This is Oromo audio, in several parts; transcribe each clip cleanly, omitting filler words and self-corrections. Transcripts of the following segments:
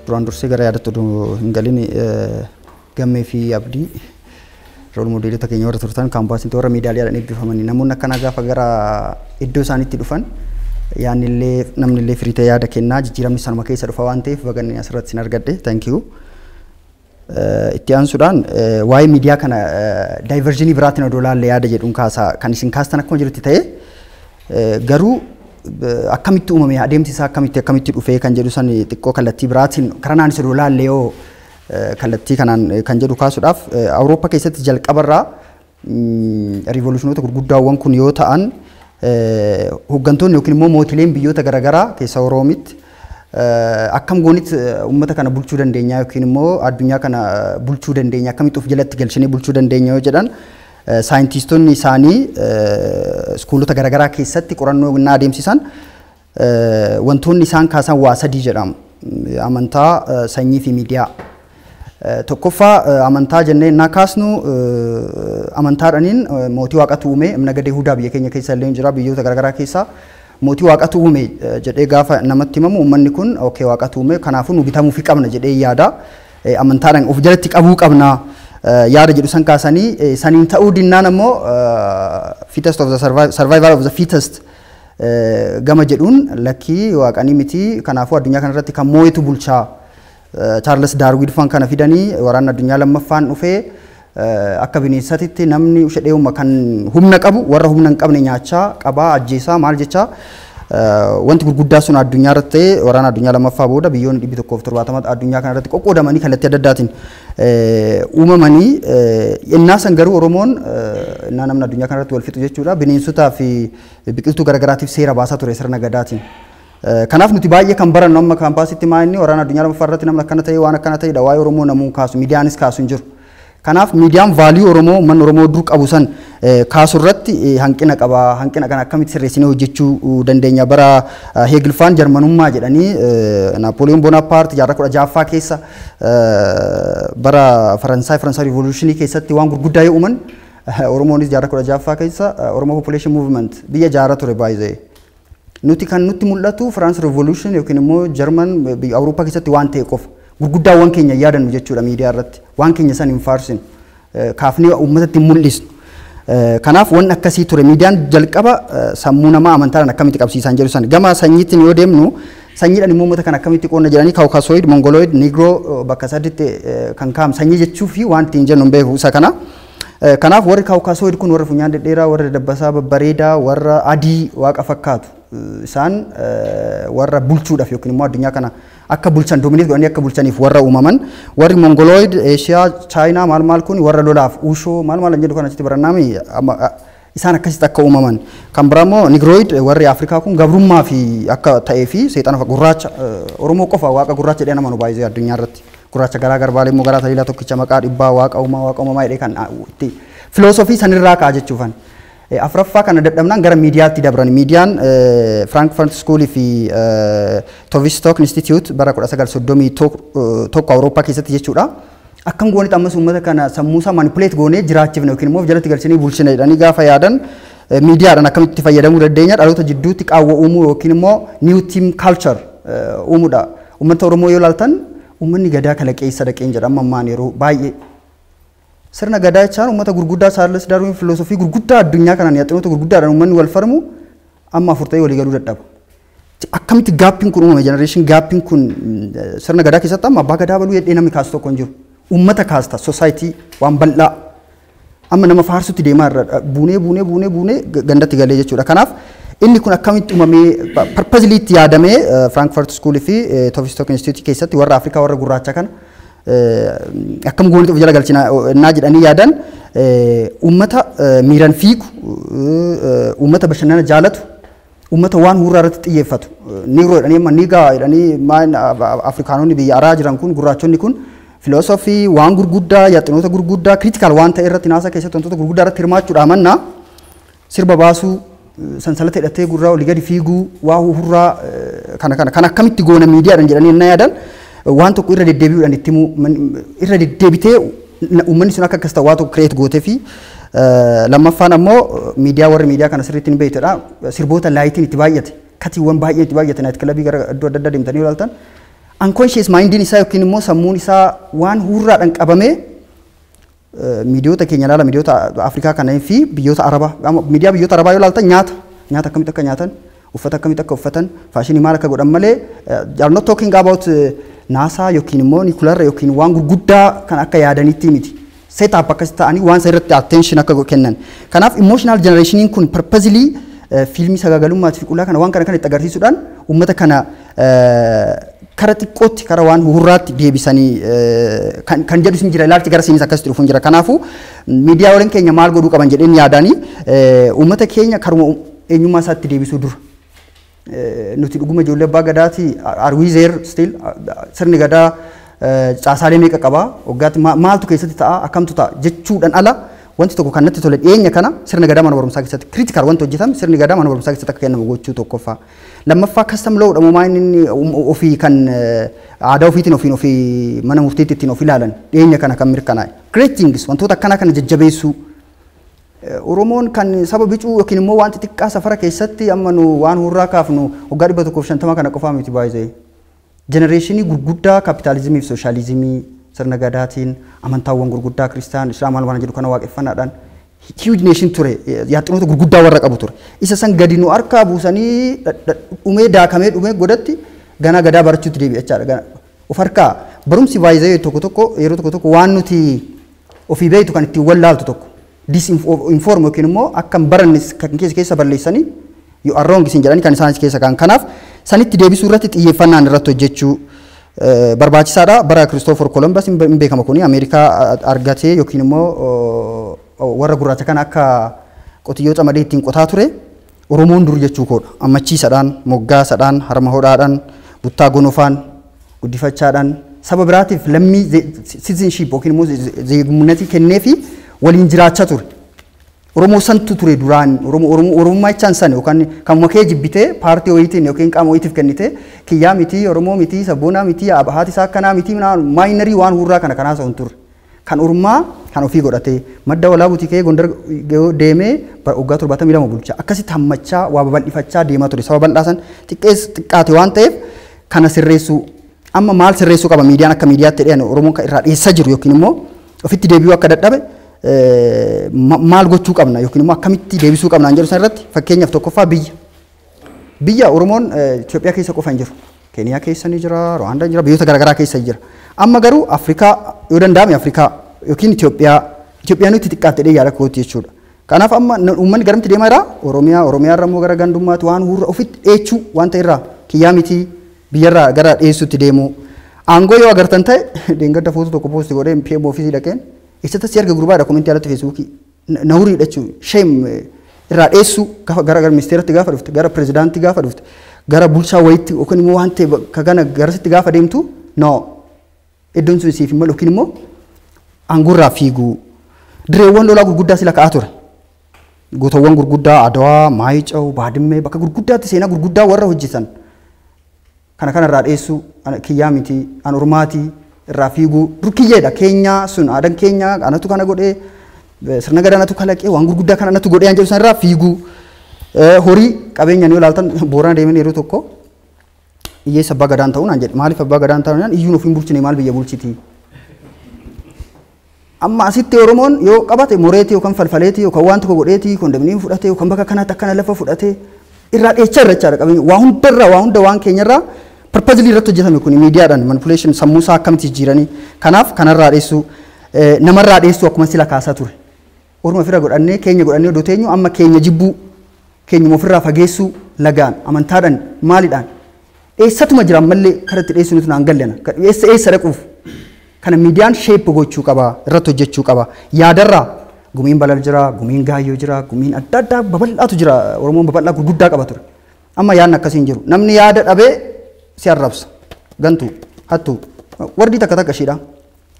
Duraan dursee gara yaadattu hin galin, Gammee fi Abdii role modelota keenya warra turtan, campasitti warra meedaaliyaadhaan eebbifamanii, namoonni akkanaa gaafa gara iddoo isaaniitti dhufan yaadnillee namnillee firii ta'ee yaada kennaa, jijjiiramni sanuma keessa dhufa waan ta'eef baganni asirratti sin argadhe, thank you. Itti aansuudhaan waa'ee miidiyaa kana diversionii biraatiin odoo laalle yaada jedhuun kaasaa. Kan isin kaastan akkuma jirutti ta'e, garuu akkamitti uumame, adeemsi isaa akkamitti dhufee kan jedhu san xiqqoo kallattii biraatiin karaa naanis odoo laalle yoo kallattii kanaan kan jedhu kaasuudhaaf, Awurooppaa keessatti jalqabarraa revolutionoota gurguddaawwan kun yoo ta'an, hooggantoonni yookiin immoo mootileen biyyoota garaagaraa keessa Oroomitti akkam goonitti uummata kana bulchuu dandeenya yookiin immoo addunyaa kana bulchuu dandeenya, akkamitti of jalatti galchinee bulchuu dandeenya yoo jedhan, saayintistoonni isaanii schoolota garaagaraa keessatti qorannoo innaa adeemsisan wantoonni isaan kaasan waa sadii jedhamu. Amantaa, sanyii fi miidiyaa. Tokkoffaa amantaa jennee innaa kaasnu, amantaadhaaniin mootii waaqatu uume, nagada Yihudaa biyya keenya keessa illee jira, biyyoota garaagaraa keessa mootii waaqatu uume jedhee gaafa namatti himamu, uummanni kun okay, waaqatu uume, kanaafuu nu bitamuufi qabna jedhee yaada. Amantaadhaan of jalatti qabuu qabna yaada jedhu san kaasanii, saniin ta'uu dinnaan ammoo fittest of the survival of the fittest gama jedhuun, lakkii, waaqanii miti, kanaafuu addunyaa kanarratti kan moo'etu bulchaa. Charles Darwin faan kana fidanii, waraanni addunyaa lammaffaan dhufee akka bineensatitti namni ushadheewuma kan humna qabu warra humna hin qabne nyaachaa, qabaa, ajjeesaa, maal jechaa, wanti gurguddaa sun addunyaa irratti ta'e. Waraana addunyaa lammaffaa booda biyyoonni 170 addunyaa kana irratti qoqqoodamanii kallattii adda addaatiin uumamanii. Innaa san garuu Oromoon innaa namni addunyaa kana irratti wal fixu jechuudha, bineensotaa fi biqiltuu garaagaraatiif seera baasaa ture sirna gadaatiin. Kanaaf nuti baay'ee kan barannu amma campasitti maa inni waraana addunyaa lammaffaa irratti namni akkana ta'e, waan akkana ta'edha. Waa'ee Oromoo namuun kaasu, miidiyaanis kaasu hin jiru. Kanaaf miidiyaan value Oromoo uummanni Oromoo dur qabu san kaasu irratti hanqina qaba. Hanqina kana akkamitti sirreessinee hojjechuu dandeenya? Bara Heegilfaan Jarmanummaa jedhanii, Naapooliyoon Bonaappaart jaarraa 16ffaa keessa bara Faransaay Revolutionii keessatti waan gurguddaa yoo uuman, Oromoonis jaarraa 16ffaa keessa Oromoo Population Movement biyya jaarraa ture baay'ee. Nuti kan nutti mul'atu France Revolution yookiin immoo Jarman, biyya Awurooppaa keessatti waan ta'e qofa. Gurguddaawwan keenya yaadannu jechuudha miidiyaa irratti. Waan keenya san hin faarsinu. Kaafnee uummatatti hin mul'isnu. Kanaaf wanni akkasii ture. Miidiyaan jalqaba sammuu namaa amantaadhaan akkamitti qabsiisan jedhu san. Gama sanyiitti yoo deemnu, sanyiidhaan immoo uummata kana akkamitti qoonna jedhanii Caucasoid, Mongoloid, Negro bakka saditti kan kaa'amu sanyii jechuu fi waan ittiin jennu hin beeku isa kana. Kanaaf warri Caucasoid kun warra funyaan dhedheeraa, warra dabbasaa babbareedaa, warra adii waaqa fakkaatu. Isaan warra bulchuudhaaf yookiin immoo addunyaa kana akka bulchan, dominate godhanii akka bulchaniif warra uumaman. Warri Mongoloid, Eeshiyaa, Chaayinaa maal maal kun warra lolaaf, ushoo maal maal jedhu kana achitti barannaami, isaan akkasitti akka uumaman. Kan biraa immoo Negroid, warri Afrikaa kun gabrummaa fi akka ta'ee fi seexana gurraacha, Oromoo qofa waaqa gurraacha jedhee nama nu baay'isee addunyaa irratti. Gurraacha garaa garbaalee immoo garaa taliilaa tokkicha maqaa dhibbaa, waaqa uumaa, waaqa uumamaa jedhee kan itti filoosofii sanirraa ka'a jechuufan. Afuraffaa kana dadhabnaan gara miidiyaatti dabran. Miidiyaan Frankfurt School fi Tavistock Institute bara 1931 Awurooppaa keessatti jechuudha. Akkam goonitti ammas uummata kana sammuu isaa manipulate goonee jiraachifne yookiin immoo jalatti galchinee bulchine jedhanii gaafa yaadan, miidiyaadhaan akkamitti fayyadamuu dandeenya, dhaloota jidduutti qaawwa uumuu yookiin immoo new team culture uumuudha. Uummata Oromoo yoo ilaaltan, uummanni gadaa kalaqeessa dhaqeen jedha amma ammaan yeroo baay'ee. Sirna gadaa jechaan uummata gurguddaa, Charles Darwin, filoosofii gurguddaa addunyaa kanaan yaxinoota gurguddaadhaan uummanni wal farmu amma afur ta'ee walii galuu dadhaba. Akkamitti gapiin kun uumame, generation gapiin kun? Sirna gadaa keessatti amma abbaa gadaa baluu jedhee namni kaasu tokko hin jiru. Uummata kaasta, society waan bal'aa. Amma nama faarsutti deemaa irra buunee buunee buunee buunee gandatti galee jechuudha. Kanaaf inni kun akkamitti uumamee, purposely itti yaadamee Frankfurt School fi Tavistock Institute keessatti warra Afrikaa, warra gurraacha kana akkam goonitti of jala galchina naa jedhanii yaadan, uummata miiran fiigu, uummata bashannana jaalatu, uummata waan hurraa irratti xiyyeeffatu. Negro jedhanii amma nigga jedhanii maan Afrikaanonni biyya araa jiran kun, gurraachonni kun filoosofii waan gurguddaa, yaxinoota gurguddaa, critical waan ta'e irratti, NASA keessatti wantoota gurguddaa irratti hirmaachuudha mannaa, sirba baasuu, sansalata hidhatee gurraa olii gadi fiiguu, waa hurraa kana akkamitti goona miidiyaadhaan jedhanii inni yaadan, waan tokko irra deddeebi'uudhaan itti himuu, irra deddeebitee uummanni sun akka akkas ta'u waa tokko create gootee fi lammaffaan ammoo miidiyaa, warri miidiyaa kana sirriitti hin beektedha. Sirboota lightiin itti baay'ate, katiiwwan baay'een itti baay'ate, night clubii gara iddoo adda addaa deemtanii ilaaltan Unconscious mindiin isaa yookiin immoo sammuun isaa waan hurraadhaan qabamee, miidiyoota keenya ilaala, miidiyoota Afrikaa kanneen fi biyyoota Arabaa, miidiyaa biyyoota Arabaa yoo ilaaltan, nyaata akkamitti akka nyaatan, uffata akkamitti akka uffatan, faashinii maal akka godhan malee, they are not talking about NASA yookiin immoo nuclear yookiin waan gurguddaa kan akka yaadanitti miti. Set up akkas ta'anii waan isa irratti attention akka kennan. Kanaaf emotional generationiin kun purposely fiilmii sagaagalummaa fi qullaa kana waan kana kan itti agarsiisuudhaan uummata kana kara xiqqootti, kara waan hurraatti deebisanii kan jedhu sin jira, ilaalchi gara isinis akkasitti dhufuun jira. Kanaafuu miidiyaawwan keenya maal godhuu qaban jedheen yaadanii, uummata keenya karuma eenyummaa isaatti deebisuu dura. Nuti dhuguma ijoollee abbaa gadaati? Are we there still? Sirni gadaa caasaalee meeqa qabaa? Waggaatti maaltu keessatti ta'a? Akkamtu ta'a? Jechuudhaan ala wanti tokko kan natti tole, dhiyeenya kana sirna gadaa mana barumsaa keessatti critical wanti hojjetame, sirni gadaa mana barumsaa keessatti akka kennamu gochuu tokkoffaa. Lammaffaa, custom law dhamumaa inni ofii kan aadaa ofiitiin ofiin ofii mana murtiitti ittiin of ilaalan dhiyeenya kana kan mirkanaa'e. Great things, wantoota akkanaa kana jajjabeessuu. Oromoon kan saba bicuu yookiin immoo waan xixiqqaa safara keessatti amma nu waan hurraa kaafnu waggaa 150 kana qofaa miti baay'ee. Generationii gurguddaa kaapitaalizimii fi sooshaalizimii, sirna gadaatiin, amantaawwan gurguddaa kiristaan, islaam maal waan jedhu kana waaqeffannaadhaan huge nation ture, yaaxinoota gurguddaa warra qabu ture. Isa san gadi nu harkaa buusanii dhumee daakamee dhumee godatti ganaa gadaa barachuutti deebi'achaadha. Of harkaa barumsi baay'ee tokko tokko, yeroo tokko tokko waan nuti ofii beektu kan ittiin wallaaltu tokko disinform yookiin immoo akka hin baranne kan keessa keessa balleessanii, you are wrong isin jedhanii kan isaanis keessa kan. Kanaaf sanitti deebisuu irratti xiyyeeffannaan irratti hojjechuu barbaachisaadha. Bara Christopher Columbus hin beekama, kuni Ameerikaa argatee yookiin immoo warra gurraacha kana akka qotiyyoo camadee ittiin qotaa ture. Oromoon dur jechuu koodha. Ammachiisadhaan, moggaasadhaan, harma hodhaadhaan, buttaa gonofaan, guddifachaadhaan saba biraatiif lammii citizenship yookiin immoo zeegumnatii kenneefi waliin jiraachaa ture. Oromoo santu ture duraan. Oromoo Oromummaa jechaan san yookaan kan kee jibbitee paartii wayiitiin yookiin qaama wayiitiif kennitee kiyyaa miti, Oromoo miti, sabboonaa miti, haati isaa akkanaa miti, minorii waan hurraa kana kanaa hin turre. Kan ormaa kan ofii godhatee madda walaabuutii ka'ee Gondar deemee waggaa 72 bulchaa akkasitti hammachaa waa babal'ifachaa deemaa ture. Saba bal'aa san xiqqees xiqqaate waan ta'eef kana sirreessuu. Amma maal sirreessuu qaba miidiyaan akka miidiyaatti jedhan, Oromoon kan irraa dhiyeessaa jiru yookiin immoo ofitti deebi'uu akka dadhabe maal gochuu qabna yookiin immoo akkamitti deebisuu qabna jedhu san irratti, fakkeenyaaf tokkoffaa biyya. Biyya Oromoon Itoophiyaa keessa qofa hin jiru. Keeniyaa keessa ni jira, Ruwaandaa ni jira, biyyoota garaagaraa keessa jira. Amma garuu Afrikaa yoo danda'ame Afrikaa yookiin Itoophiyaa, Itoophiyaan itti xiqqaatte jedhee yaada kooti jechuudha. Kanaaf amma uummanni garamtti deemaa jira? Oromiyaa, Oromiyaa irra immoo gara gandummaatti waan hurra ofitti dheechuu waan ta'e irraa kiyyaa miti biyyarraa gara dheessuutti deemuu. Aangoo yoo agartan ta'e, deengadda footoo tokko post godhee PM office dhaqeen, eessatti si arga gurbaadha commentii alatti Facebookii na huriidha jechuudha. Shame irraa dheessuu, gaafa gara ministeeratti gaafa dhufte, gara pirezidaantii gaafa dhufte, gara bulchaa wayiitti yookiin immoo waan ta'e ka kana garasitti gaafa deemtu, no, iddoon sun siif hin malu yookiin immoo aangoorraa fiiguu. Direewwan lolaa gurguddaa sila ka'aa ture. Gootawwan gurguddaa Adawaa, Maayicaw, Baadimmee bakka gurguddaatti seenaa gurguddaa warra hojjetan. Kana kanarraa dheessuu, kiyyaa miti, an ormaatii irraa fiiguu, dur kiyyeedha keenyaa sun, aadaan keenyaa anatu kana godhee, sirna gadaa anatu kalaqee, waan gurguddaa kana anatu godhee an jedhu sanarraa fiiguu. Horii qabeenyaan yoo ilaaltan, Boorana deemeen yeroo tokko hiyyeessa abbaa gadaan ta'uu naan jedhe. Maaliif abbaa gadaan ta'uu naan? Iyyuun ofiin bulchine, maal biyya bulchiti? Amma asitti Oromoon yoo qabate moreetii yookaan falfaleetii yookaan waan tokko godheetii kondominiyeemii fudhatee yookaan bakka kanatti akkana lafa fudhatee irraa dheechaa irra jechaadha qabeenya waa hundarraa, waa hunda waan keenyarraa purposely irratti hojjetame kun miidiyaadhaan manipulation sammuu isaa akkamitti jijjiiranii. Kanaaf kanarraa dheessuu, namarraa dheessuu, akkuma sila kaasaa ture. Orma fira godhannee, keenya godhannee odoo teenyu, amma keenya jibbuu, keenyuma ofirraa fageessuu, lagaan, amantaadhaan, maalidhaan eessatuma jira ammallee karatti dheessuu nuti naan gallana eessa eessa dhaquuf. Kana miidiyaan shape gochuu qaba, irratti hojjechuu qaba. Yaadarraa gumiin balal jira, gumiin gaayyoo jira, gumiin adda addaa babal'aatu jira. Oromoon babal'aa gurguddaa qaba ture. Amma yaadni akkasii hin jiru. Namni yaada dhabee si arrabsa, gantuu, hattuu, wardii takka takka ishiidha.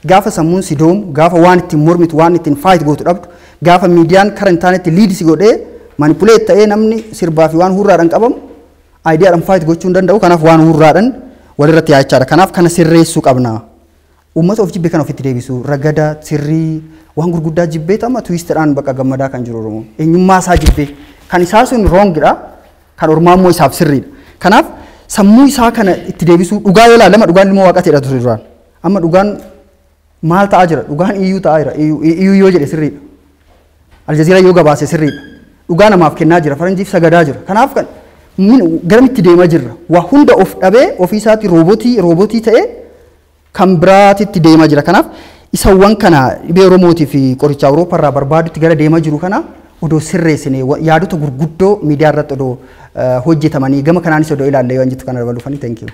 Gaafa sammuun si doomu, gaafa waan ittiin mormitu, waan ittiin fight gootu dhabdu, gaafa miidiyaan kara hin taanetti lead si godhee manipulate ta'ee namni sirbaa fi waan hurraadhaan qabamu, ideadhaan fight gochuu hin danda'u. Kanaaf waan hurraadhaan walirratti yaachaadha. Kanaaf kana sirreessuu qabna. Uummata of jibbee kana ofitti deebisu, ragada sirrii waan gurguddaa jibbee amma twistiidhaan bakka gammadaa kan jiru Oromoo eenyummaa isaa jibbee, kan isaa sun wrongidha, kan ormaa immoo isaaf sirriidha. Kanaaf Sammuu isaa kana itti deebisuu, dhugaa yoo ilaalama, dhugaan ilmoo waaqateedha ture duraan. Amma dhugaan maal ta'aa jira? Dhugaan iyyuu ta'aa jira. Iyyuu yoo jedhe sirriidha. Aljazeeraa yoo gabaase sirriidha. Dhugaa namaaf kennaa jira. Faranjiif sagadaa jira. Kanaaf kan garamitti deemaa jirra? Waa hunda of dhabee ofii isaatti roobootii ta'ee kan biraatitti deemaa jira. Kanaaf isawwan kana dhibee Oromootii fi qoricha Awurooppaa irraa barbaadutti gara deemaa jiru kana odoo sirreessine, yaadota gurguddoo miidiyaa irratti odoo hojjetamanii, gama kanaanis odoo ilaalle yoo jettu kana dabaluufanii. Thank you.